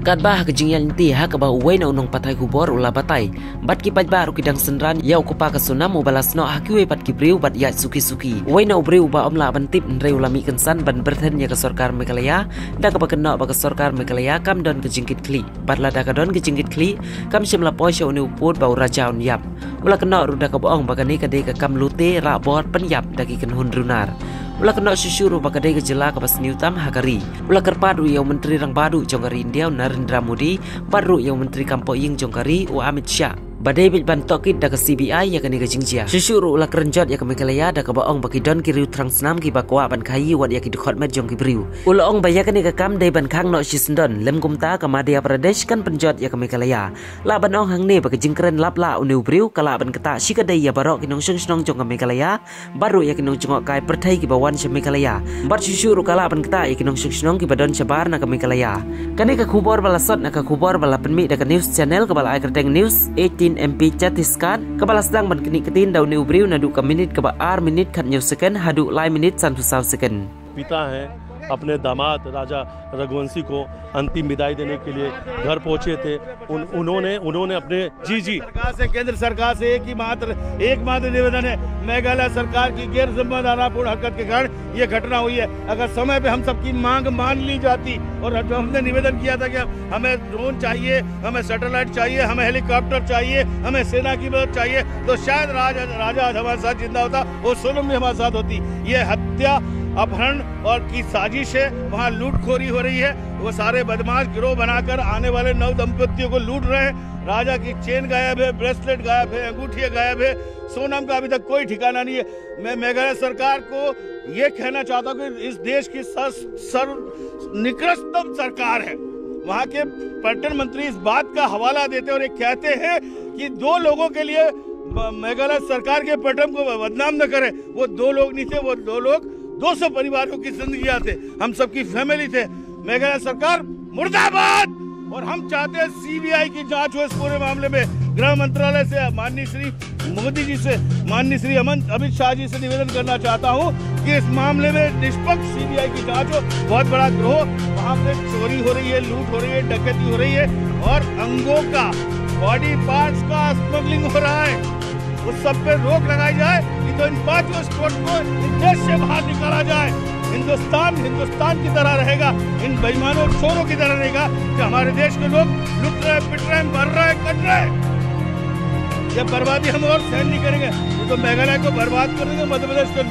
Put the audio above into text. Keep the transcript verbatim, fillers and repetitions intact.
Katba ha ka jingïaid lynti ha kaba uwei na u nongpathai khubor u la batai bad ki paidbah ruh ki dang synran ïa u kpa ka Sonam uba la snoh ha kiwei pat ki briew bad ïaid suki suki. Uwei na u briew uba ym lah ban tip hynrei u la mih kynsan ban byrthen ïa ka sorkar Meghalaya da kaba kynnoh ba ka sorkar Meghalaya kam don ka jingkitkhlieh. Bad lada ka don ka jingkitkhlieh kam shym la poi sha une u pud ba u Raja un ïap. U la kynnoh ruh da kaba ong ba kane ka dei ka kam lute rah bor pynïap da ki kynhun runar. U la kynnoh shuh shuh ruh ba ka dei ka jylla kaba sniew tam ha ka ri. U la kyrpad ruh ïa u Myntri Rangbah Duh jong ka ri India u Narendra Modi bad ruh ïa u Myntri Kam Pohïing jong ka ri u Amit Shah ba dei beit ban tohkit da ka C B I ïa kane ka jingjia. Shuh shuh ruh u la kren jot ïa ka Meghalaya da kaba ong ba ki don ki riew thrang snam kiba kwah ban khaïi wat ïa ki dkhot met jong ki briew. U la ong ba ïa kane ka kam dei ban khang noh shisyndon, lym kumta ka Madhya Pradesh kan pynjot ïa ka Meghalaya. Lah ban ong hangne ba ka jingkren lap lah une u briew ka lah ban ktah shikatdei ïa baroh ki nongshong shnong jong ka Meghalaya bad ruh ïa ki nongjngohkai pyrthei kiba wan sha Meghalaya. Bad shuh shuh ruh ka lah ban ktah ïa ki nongshong shnong kiba don shabar na ka Meghalaya. Kane ka khubor ba la sot na ka khubor ba la pynmih da ka news channel kaba la ai kyrteng News eighteen M P Chhattisgarh, kaba la sdang ban knieh ktien da une u briew naduh ka minit kaba ar minit khatñiew second haduh lai minit sanphew saw second. पिता हैं, अपने दामाद राजा रघुवंशी को अंतिम विदाई देने के लिए घर पहुंचे थे। उन उन्होंने उन्होंने अपने जी जी सरकार से, केंद्र सरकार से एक ही मात्र एकमात्र निवेदन है, मेघालय सरकार की गैर जिम्मेदारापूर्ण हरकत के कारण ये घटना हुई है। अगर समय पे हम सबकी मांग मान ली जाती और जो हमने निवेदन किया था कि हमें ड्रोन चाहिए, हमें सैटेलाइट चाहिए, हमें हेलीकॉप्टर चाहिए, हमें सेना की मदद चाहिए, तो शायद राजा राजा आज हमारे साथ जिंदा होता, वो सोनम भी हमारे साथ होती। ये हत्या, अपहरण और की साजिश है। वहाँ लूटखोरी हो रही है। वो सारे बदमाश गिरोह बनाकर आने वाले नव दंपतियों को लूट रहे हैं। राजा की चेन गायब है, ब्रेसलेट गायब है, अंगूठियां गायब है। सोनम का अभी तक कोई ठिकाना नहीं है। मैं मेघालय सरकार को ये कहना चाहता हूँ कि इस देश की सर, सर्व निकृष्टतम सरकार है। वहाँ के पर्यटन मंत्री इस बात का हवाला देते हैं और ये कहते हैं कि दो लोगों के लिए ब- मेघालय सरकार के पर्यटन को बदनाम न करें। वो दो लोग नहीं थे, वो दो लोग दो सौ परिवारों की जिंदगियां थे, हम सबकी फैमिली थे। मेघालय सरकार मुर्दाबाद। और हम चाहते हैं सीबीआई की जांच हो इस पूरे मामले में। गृह मंत्रालय से माननीय श्री मोदी जी से, माननीय श्री अमन अमित शाह जी से निवेदन करना चाहता हूं कि इस मामले में निष्पक्ष सीबीआई की जांच हो। बहुत बड़ा गिरोह, वहां पे चोरी हो रही है, लूट हो रही है, डकैती हो रही है और अंगों का, बॉडी पार्ट्स का स्मगलिंग हो रहा है। उस सब पे रोक लगाई जाए, कि तो इन पांचों स्क्वाड को इस देश से बाहर निकाला जाए। हिंदुस्तान हिंदुस्तान की तरह रहेगा, इन बेईमानों चोरों की तरह रहेगा कि हमारे देश के लोग लुट रहे, पिट रहे, मर रहे, कट रहे। ये बर्बादी हम और सहन नहीं करेंगे। ये तो मेघालय को बर्बाद कर देंगे, मध्य प्रदेश के लोग